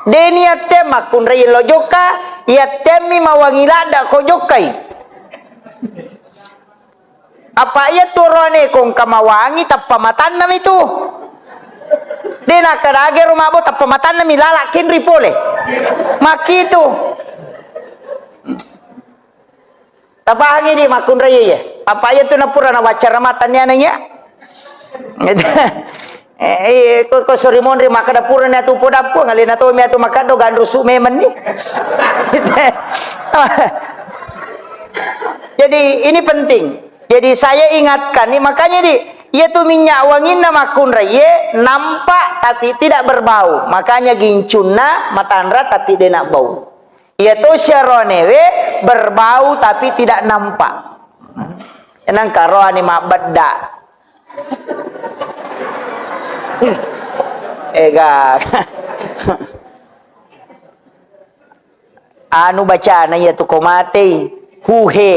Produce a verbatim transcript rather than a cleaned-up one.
De' niatte makkunrai lo jokka, iattemmi mawangi ladda ko jokkai. Apa iya tu roane ko engka mawangi tappa matanna mi tu. De' nakkadage ro mabbo tappa matanna mi lala kenri pole. Makkitu. Tapahangi di makkunrai iya. Apa iya tu napura na waccara mata ni anang iya. Eh, eh, ko, ko sori monri makkada pura ni atu podappu, ngalena to mi atu makkaddo ganrusu memang ni. Jadi ini penting. Jadi saya ingatkan ni, makanya di, iya tu minyak wanginna makkunrai iya nampak tapi tidak berbau. Makanya gincunna matanra tapi de' nabbau. Iya to siaroanewe berbau tapi tidak nampak. Nangka roane mabbedda. Ega. Anu bacana iya tu ko matei. Huhe.